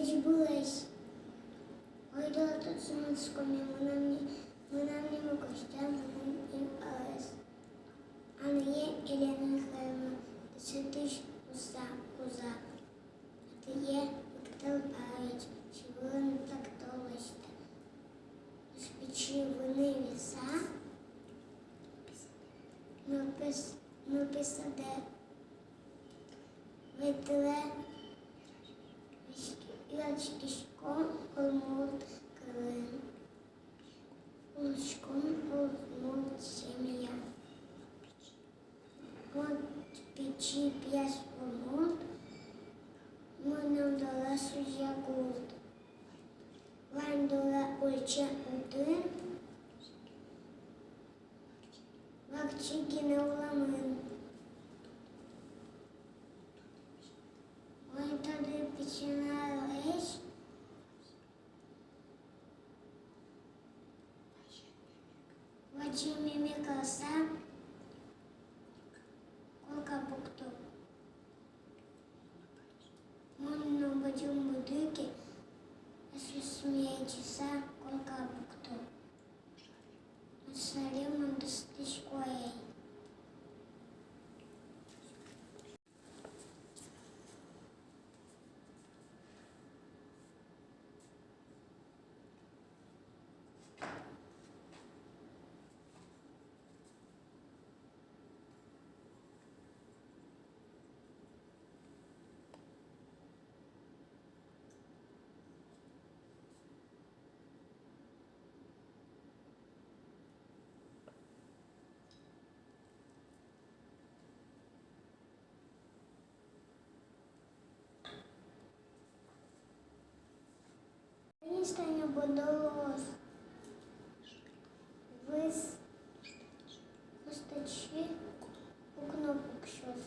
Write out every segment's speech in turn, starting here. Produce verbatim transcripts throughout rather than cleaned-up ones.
Ӟибылэсь. Ойдолэ тодӥськомы, мынам ни-, мынам нимы Костя, мынам нимы Алес. Анае Елена Михайловна, дышетӥсь Уса, Уза. Атае Виктор Павлович, сюлэм трактор лэсьтэ. Нош пичи вынэ виса, нылпи с-, нылпи садэ ветлэ, вераськиськом удмурт кылын. Улӥськом удмурт семьяын. Мон пичи пияш удмурт, мынам доры сузя гурт. Ваньдолэ ульчаын отын, вакчи гинэ улэмын. Мон тодӥ пичи нуналэсь, бадӟым мимек луыса, корка пукто. Мон но бадӟым будӥ ке, эшъёсме ӧтьыса корка пукто. Нош али мон дышетӥсько ай. Тани тани будо луоз. Выз кыстычи укно пуксёз.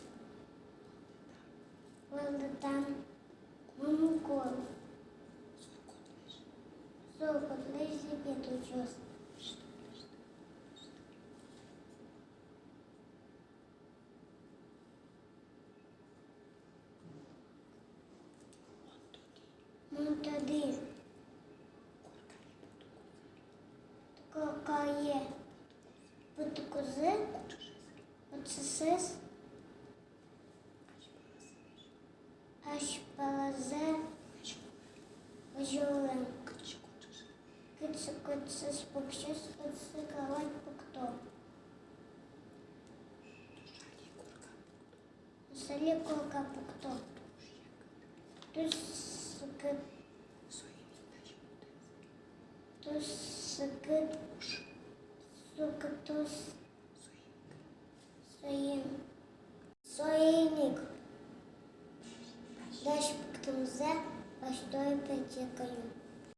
Валдытан мамыку. Со котлэсь зӥбе утёз. Мон тодӥ. Коркае пыдкузы, кутшысэз азьпалазэ возёлэм. Кытчы кутшысэз пуксёз, отчы калать пукто. Нош али корка пукто. Туж секыт. Туж секыт. Сукытоз соин. Соин ик дась пуктэмзэ басьто ай пе текаю.